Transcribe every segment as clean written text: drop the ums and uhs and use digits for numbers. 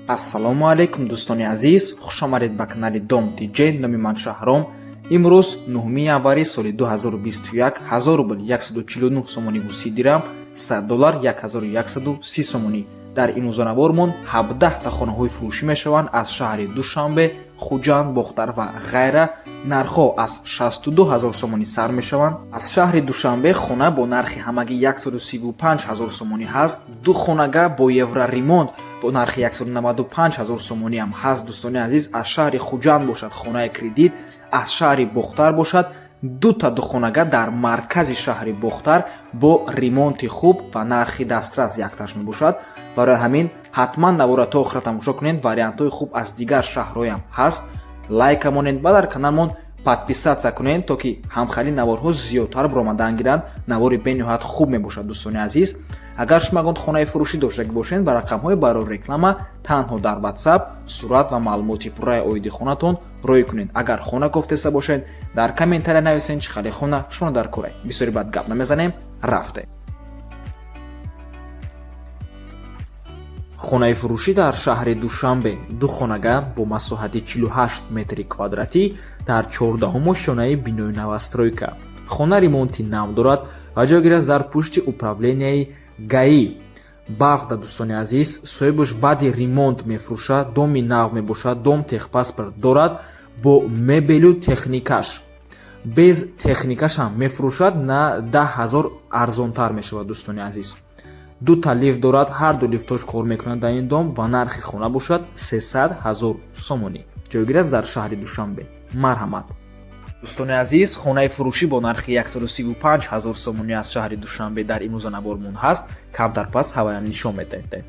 Ассалому алайкум, дӯстони азиз, хушомадед ба канали Дом Тиҷ. Номи ман Шаҳром. Имрӯз 9 январи соли 2021, 1000 рубл 149 сомониву 30 дирам, 100 доллар 1130 сомонӣ. Дар имрӯзанавормон 17та хонаҳои фурӯшӣ мешаванд аз шаҳри Душанбе, Хуҷанд, Бохтар ва ғайра. Нархҳо аз 62 ҳазор сомонӣ сар мешаванд. Аз шаҳри Душанбе хона бо нархи ҳамагӣ 135 ҳазор сомонӣ ҳаст. Ду хонага бо евроремонт бо нархи 195 ҳазор сомонӣ ҳам ҳаст, дӯстони азиз. Аз шаҳри Хуҷанд бошад, хонаи кредит. Аз шаҳри Бохтар бошад, дута духонага дар маркази шаҳри Бохтар бо ремонти хуб ва нархи дастрас якташ мебошад. Барои ҳамин ҳатман навора то охира тамошо кунед. Вариантҳои хуб аз дигар шаҳрҳоям ҳаст. Лайка монед ва дар каналмон подписаться кунед, то ки ҳамхели наворҳо зиёдтар баромадан гиранд. Навори бениҳоят хуб мебошад, дӯстони азиз. Агар шумо ягон хонаи фурӯшӣ доштагӣ бошед, ба рақамҳои барои реклама танҳо дар WhatsApp сурат ва маълумоти пурраи оиди хонатон рӯй кунед. Агар хона кофтеста бошед, дар комментария нависед, чӣ хеле хона шумо дар корай. Бисёри бад гап намезанем, рафте. Хонаи фурӯшӣ дар шаҳри Душанбе, ду хонага бо масоҳати 48 метри квадратӣ дар 14-ум ошёнаи бинои новостройка. Хона ремонти нав дорад ва ҷойгир аст дар пушти управленияи ГАИ барқ. Да, дӯстони азиз, соҳибаш баъди ремонт мефурӯшад. Доми нав мебошад, дом техпаспорт дорад бо мебелю техникаш. Без техникашам мефурӯшад, на 10 000 арзонтар мешавад, дӯстони азиз. Дута лифт дорад, ҳар ду лифтош кор мекунанд дар ин дом ва нархи хона бошад 300 000 сомонӣ. Ҷойгир аст дар шаҳри Душанбе. Марҳамат, дӯстони азиз. Хонаи фурӯшӣ бо нархи 135 ҳазор сомонӣ аз шаҳри Душанбе дар имрӯза навормон ҳаст. Камтар пас ҳаваям нишон медиҳем.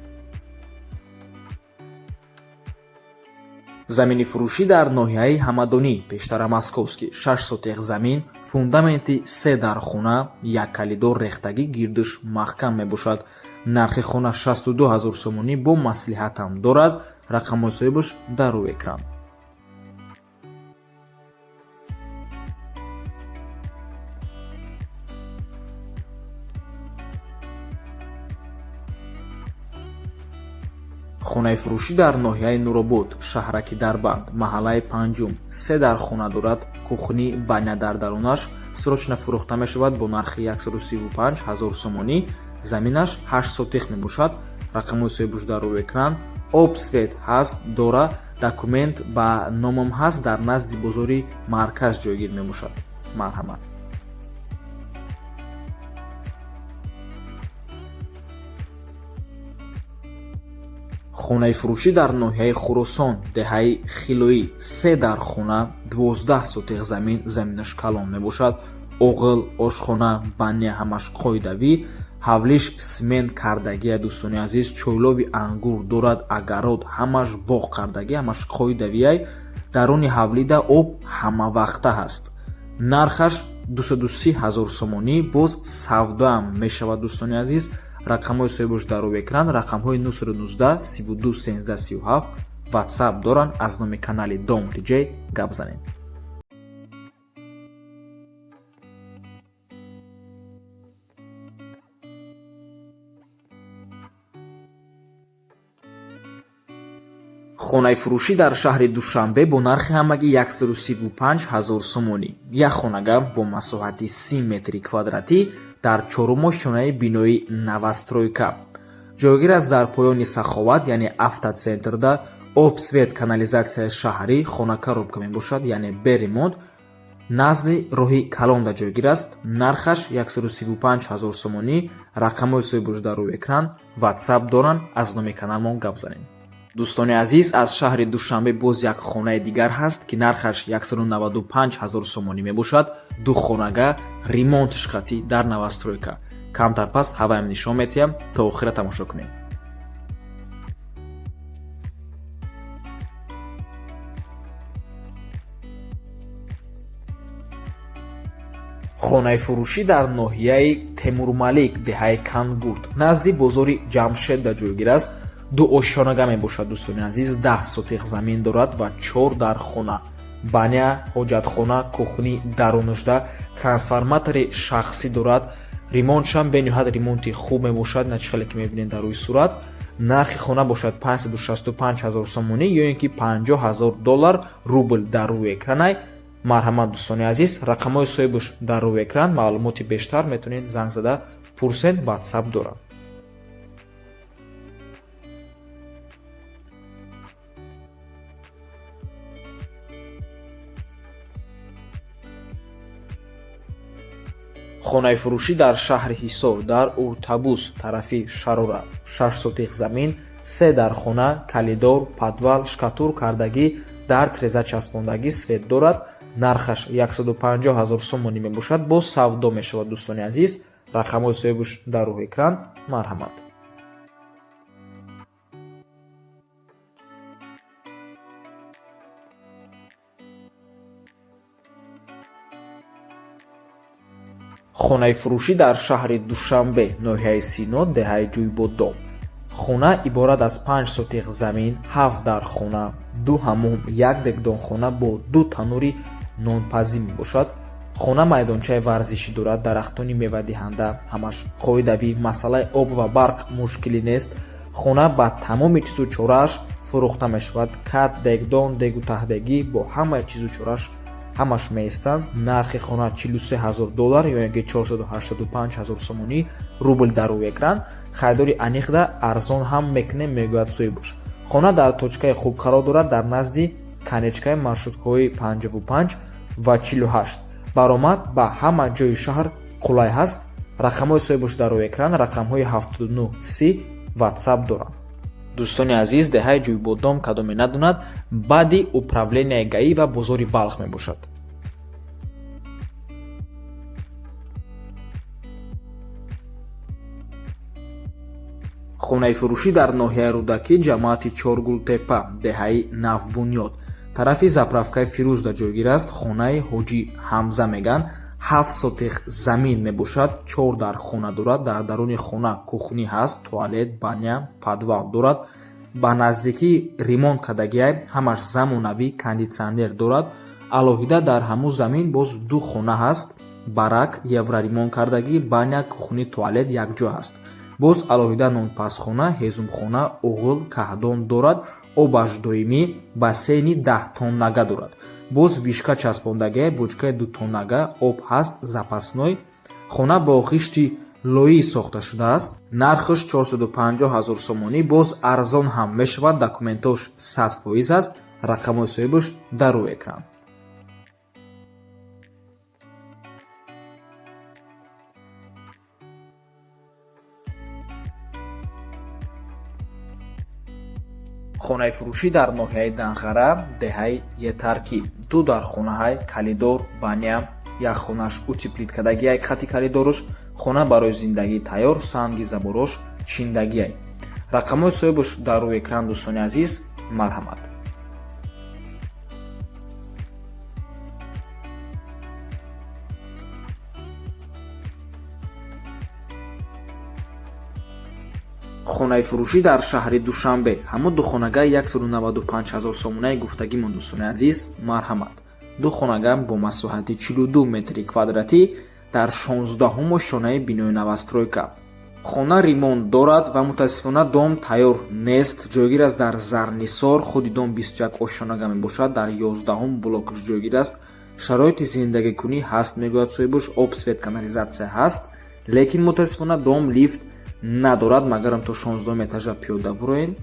Замини фурӯшӣ дар ноҳияи Ҳамадонӣ, пештара Московский, 6 сотих замин, фундаменти се дар хона, як калидор рехтагӣ, гирдиш маҳкам мебошад. Нархи хона 62 ҳазор сомонӣ, бо маслиҳатам дорад. Рақамҳои соҳибаш дар рӯи экран. Хонаи фурӯшӣ дар ноҳияи Нуробод, шаҳраки Дарбанд, маҳаллаи панҷум, се дар хона дорад, кухни, баня дар дарунаш. Срочно фурӯхта мешавад бо нархи 135 ҳазор сомонӣ. Заминаш 8 сотих мебошад. Рақамҳои соҳибаш дар рӯи экран. Об, свет ҳаст, дора, документ ба номам ҳаст. Дар назди бозори марказ ҷойгир мебошад. Марҳамат. Хонаи фурӯшӣ дар ноҳияи Хуросон, деҳаи Хилоӣ, се дар хона, 12 сотих замин, заминаш калон мебошад. Оғил, ошхона, баня ҳамаш қоидавӣ. Ҳавлиш смент кардагия, дӯстони азиз. Чойлови ангур дорад, огород, ҳамаш боғ кардагӣ, ҳамаш қоидавиай. Даруни ҳавлида об ҳамавақта ҳаст. Нархаш 230 ҳазор сомонӣ, боз савдоам мешавад, дӯстони азиз. Рақамҳои соҳибош дар рӯи экран, рақамҳои 919 32 13 37 WhatsApp доранд. Аз номи канали Дом Тиҷ гап занед. Хонаи фурӯшӣ дар шаҳри Душанбе бо нархи ҳамагӣ 135 ҳазор сомонӣ, як хонага бо масоҳати 30 метри квадратӣ дар чорум ошёнаи бинои новостройка. Ҷойгир аст дар поёни Саховат, яъне автоцентрда. Об, свет, канализатсияи шаҳрӣ. Хона коробка мебошад, яъне бе ремонт. Назди роҳи калонда ҷойгир аст. Нархаш 135 ҳазор сомонӣ. Рақамҳои соҳибош дар рӯи экран, WhatsApp доранд. Аз номи каналмон гап занед. Дӯстони азиз, аз шаҳри Душанбе боз як хонаи дигар ҳаст, ки нархаш 195 ҳазор сомонӣ мебошад. Ду хонага, ремонтиш қатӣ, дар новостройка. Камтар пас ҳаваям нишон медиҳам, то охира тамошо кунед. Хонаи фурӯшӣ дар ноҳияи Темурмалик, деҳаи Кангурт, назди бозори Ҷамшедда ҷойгир аст. Ду ошёнага мебошад, дӯстони азиз. 10 сотих замин дорад ва чор дар хона, баня, ҳоҷатхона, кухни дарунашда, трансформатори шахсӣ дорад. Ремонтшам бениҳоят ремонти хуб мебошад, на чӣ хеле ки мебинед дар рӯи сурат. Нархи хона бошад 565 ҳазор сомонӣ ё ин ки 50 ҳазор доллар. Рубл дар рӯи экранай. Марҳамат, дӯстони азиз, рақамҳои соҳибаш дар рӯи экран. Маълумоти бештар метавонед занг зада пурсен, ватсап дорад. Хонаи фурӯшӣ дар шаҳри Ҳисор, дар Уртабус, тарафи Шарора, 6 сотих замин, се дар хона, калидор, подвал, шкатур кардагӣ, дар треза часпондагӣ, свет дорад. Нархаш 150 ҳазор сомонӣ мебошад, боз савдо мешавад. Дӯстони азиз, рақамҳои соҳибаш дар рӯи экран. Марҳамат. Хонаи фурӯшӣ дар шаҳри Душанбе, ноҳияи Сино, деҳаи Ҷӯйбоддом. Хона иборат аз 5 сотиқ замин, 7 дар хона, ду ҳамом, як дегдонхона бо ду танури нонпазӣ мебошад. Хона майдончаи варзишӣ дорад, дарахтони мевадиҳанда, ҳамаш қоидавӣ, масъалаи об ва барқ мушкилӣ нест. Хона ба тамоми чизу чорааш фурӯхта мешавад. Кат, дегдон, дегу таҳдегӣ бо ҳамаи чизу чорааш ҳамаш меистанд. Нархи хона 43 ҳазор доллар ё ин ки 485 ҳазор сомонӣ. Рубл дар рӯи экран. Харидори аниқда арзон ҳам мекунем, мегӯяд соҳибаш. Хона дар точкаи хуб қарор дорад, дар назди конечкаи маршрутҳои 55 ва 48. Баромад ба ҳама ҷои шаҳр қулай ҳаст. Рақамҳои соҳибаш дар рӯи экран, рақамҳои 79 30, ватсап доранд. Дӯстони азиз, деҳаи Ҷӯйбоддом кадоме надонад, баъди управленияи ГАИ ва бозори Балх мебошад. Хонаи фурӯшӣ дар ноҳияи Рӯдакӣ, ҷамоати Чоргултепа, деҳаи Навбунёд, тарафи заправкаи Фирӯзда ҷойгир аст. Хонаи Ҳоҷи Ҳамза меган. 7 сотих замин мебошад, 4 дар хона дорад. Дар даруни хона кухни ҳаст, туалет, баня, подвал дорад. Ба наздикӣ ремонт кардагиай, ҳамаш замонавӣ, кондитсионер дорад. Алоҳида дар ҳамун замин боз ду хона ҳаст, барак, евроремонт кардагӣ, баня, кухни, туалет якҷо ҳаст. Боз алоҳида нонпазхона, ҳезумхона, оғил, каҳдон дорад. Обаш доимӣ, бассейни 10 тоннага дорад. Боз вишка часпондагиай, бочкаи 2 тоннага об ҳаст, запасной. Хона бо ғишти лоӣ сохта шудааст. Нархаш 450 ҳазор сомонӣ, боз арзон ҳам мешавад. Документош 100% аст. Рақамҳои соҳибаш дар рӯи экран. Хонаи фурӯшӣ дар ноҳияи Данғара, деҳаи Етаркӣ, ду дар хонаҳай, калидор, баня, як хонаш утеплить кардагиай, хати калидорош. Хона барои зиндагӣ тайёр, санги заборош чиндагиай. Рақамҳои соҳибаш дар рӯи экран. Дӯстони азиз, марҳамат. Хонаи фурӯшӣ дар шаҳри Душанбе, ҳамон духонага 195 ҳазор сомонаи гуфтагимон. Дӯстони азиз, марҳамат. Ду хонага бо масоҳати 42 метри квадратӣ дар 16-ҳум ошёнаи бинои новостройка. Хона ремонт дорад ва мутаассифона дом тайёр нест. Ҷойгир аст дар Зарнисор. Худи дом 21 ошёнага мебошад, дар 11-ҳум блокаш ҷойгир аст. Шароити зиндагикунӣ ҳаст, мегӯяд соҳибаш, об, свет, канализатсия ҳаст, лекин мутаассифона дом лифт надорад, магарам то 16 этажа пиёда буроен.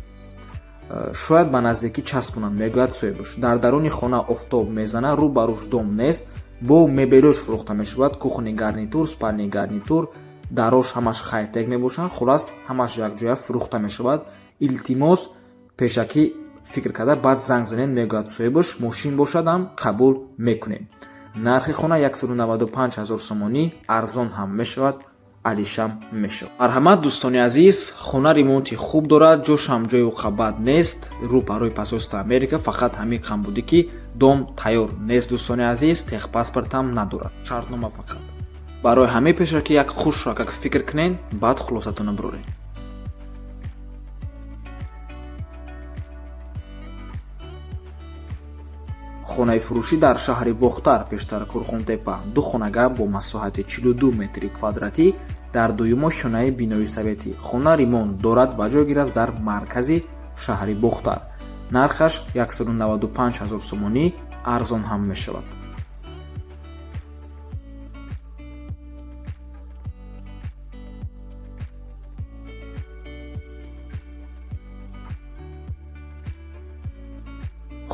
Шояд ба наздикӣ часпонанд, мегӯяд соҳибаш. Дар даруни хона офтоб мезана, рӯ ба рӯш дом нест. Бо мебелош фурӯхта мешавад: кухни гарнитур, спальни гарнитур, дарош ҳамаш хайтек мебошанд. Хулас, ҳамаш якҷоя фурӯхта мешавад. Илтимос, пешакӣ фикр карда баъд занг занед, мегӯяд соҳибаш. Мошин бошадам қабул мекунем. Нархи хона 195 ҳазор сомонӣ, арзон ҳам мешавад, алишам мешавад. Марҳамат, дӯстони азиз. Хона ремонти хуб дорад, ҷошам ҷои уқабат нест, рӯ барои посольство Америка. Фақат ҳамин камбудӣ, ки дом тайёр нест, дӯстони азиз, техпаспортам надорад, шартнома фақат. Барои ҳамин пеша ки як хушракак фикр кунед, баъд хулосатонро бироред. Хонаи фурӯшӣ дар шаҳри Бохтар, пештар Қурғонтепа, ду хонага бо масоҳати 42 метри квадратӣ. Дар дуюм ошёнаи бинои советӣ. Хона ремонт дорад ва ҷойгир аст дар маркази шаҳри Бохтар. Нархаш 195 ҳазор сомонӣ, арзон ҳам мешавад.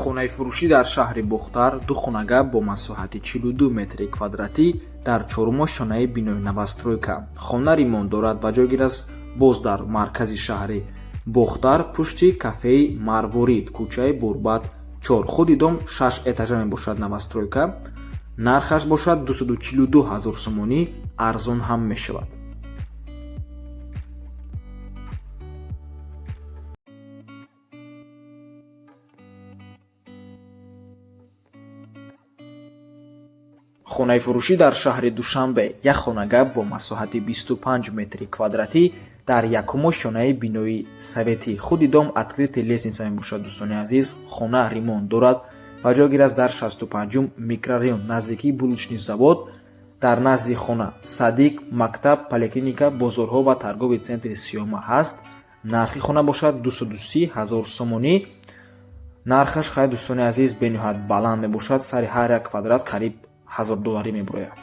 Хонаи фурӯшӣ дар шаҳри Бохтар, ду хонага бо масоҳати 42 метри квадратӣ дар чорум ошёнаи бинои новостройка. Хона ремонт дорад ва ҷойгир аст боз дар маркази шаҳри Бохтар, пушти кафеи Марворид, кӯчаи Бурбат 4. Худи дом 6 этажа мебошад, новостройка. Нархаш бошад 242 ҳазор сомонӣ, арзон ҳам мешавад. Хонаи фурӯшӣ дар шаҳри Душанбе, як хонага бо масоҳати 25 метри квадратӣ дар якум ошёнаи бинои советӣ. Худи дом открытый лестница мебошад, дӯстони азиз. Хона ремонт дорад ва ҷойгир аст дар 65-ум микрорайон, наздикии булочный завод. Дар назди хона садик, мактаб, поликлиника, бозорҳо ва торговый центри Сиёма ҳаст. Нархи хона бошад 230 ҳазор сомонӣ. Нархаш, хай, дӯстони азиз, бениҳоят баланд мебошад, сари ҳар як квадрат қариб 1000 долларӣ мебурояд.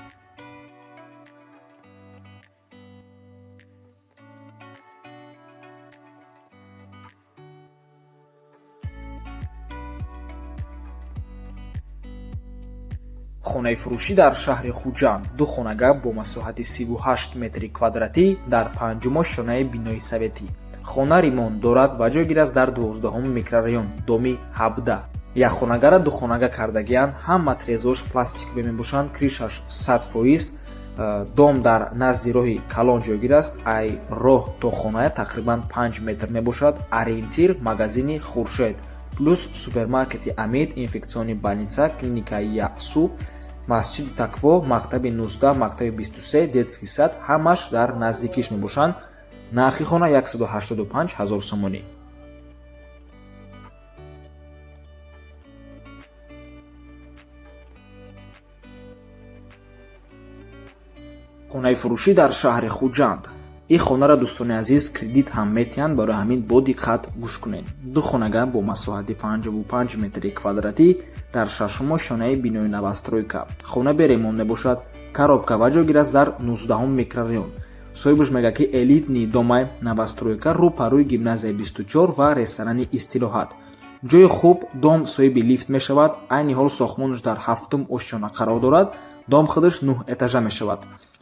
Хонаи фурӯшӣ дар шаҳри Хуҷанд, ду хонага бо масоҳати 38 метри квадратӣ дар панҷум ошёнаи бинои советӣ. Хона ремонт дорад ва ҷойгир аст дар 12-ум микрорайон, доми 17. Як хонагара ду хонага кардагианд, ҳама трезош пластиковый мебошанд, крышаш 100%. Дом дар назди роҳи калон ҷойгир аст, ай роҳ то хоная тақрибан 5 метр мебошад. Ориентир магазини Хуршед, плюс супермаркети Амид, инфекционный больница, клиникаи Яъсуб, масҷиди Такво, мактаби 19, мактаби 23, детский сад ҳамаш дар наздикиш мебошанд. Нархи хона 185 ҳазор сомонӣ. Хонаи фурӯшӣ дар шаҳри Хуҷанд. Ин хонаро, дӯстони азиз, кредит ҳам метиҳанд, барои ҳамин бо диққат гӯш кунед. Ду хонага бо масоҳати 55 метри квадратӣ дар шашум ошёнаи бинои новостройка. Хона бе ремонт мебошад, коробка ва ҷойгир аст дар 19-ум микрорайон. Соҳибаш мегӯяд, ки элитный домай, новостройка, рӯ па рӯи гимназияи 24 ва ресторани Истилоҳат. Ҷои хуб, дом соҳиби лифт мешавад. Айни ҳол сохтмонаш дар ҳафтум ошёна қарор дорад. Дом худаш нӯҳ этажа мешавад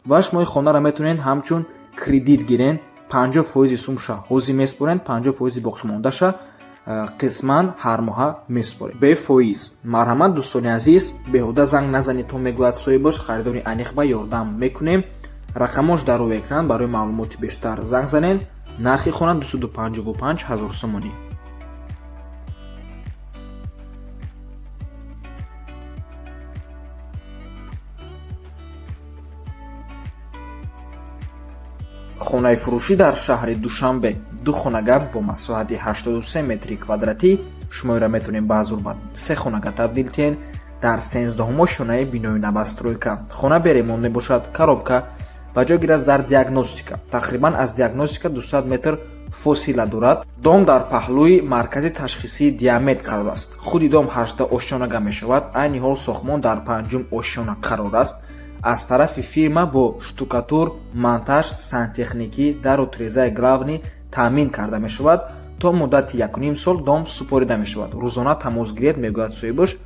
ва шумо ин хонаро метавонед ҳамчун кредит гирен, 50 фоизи сумша ҳозир месупоред, 50 фоизи боқимондаша қисман ҳар моҳа месупоред бефоиз. Марҳамат, дӯстони азиз, беҳуда занг назанед, то мегӯяд соҳибаш, харидори аниқ ба ёрдам мекунем. Рақамош дар рӯи экран, барои маълумоти бештар занг занед. Нархи хона 255 ҳазор сомонӣ. Хонаи фурӯшӣ дар шаҳри Душанбе, ду хонага бо масоҳати 83 метри квадратӣ. Шумоеро метавонед ба зур ба се хонага табдил диҳед. Дар 13-ум ошёнаи бинои новостройка. Хона бе ремонт мебошад, коробка ва ҷойгир аст дар Диагностика, тақрибан аз Диагностика 200 метр фосила дорад. Дом дар паҳлӯи маркази ташхисии Диамед қарор аст. Худи дом 18 ошёнага мешавад, айни ҳол сохтмон дар панҷум ошёна қарор аст. Аз тарафи фирма бо штукатур, монтаж, сантехникӣ, дару трезаи главный таъмин карда мешавад. То муддати 1,5 сол дом супорида мешавад. Рӯзона тамос гиред, мегӯяд соҳибаш.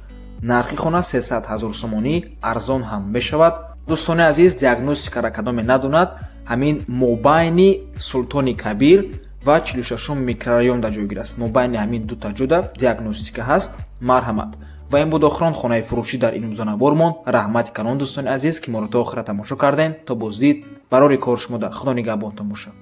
Нархи хона 300 ҳазор сомонӣ, арзон ҳам мешавад. Дӯстони азиз, Диагностикара кадоме надонад, ҳамин мобайни Султони Кабир ва 46-ум микрорайонда ҷойгир аст. Мобайни ҳамин дута ҷода Диагностика ҳаст. Марҳамат. Ва ин буд охирон хонаи фурӯшӣ дар ин музонавормон. Раҳмати калон, дӯстони азиз, ки моро то охира тамошо кардем. То боздид, барори кор шумода, Худо нигаҳбонтон бошад.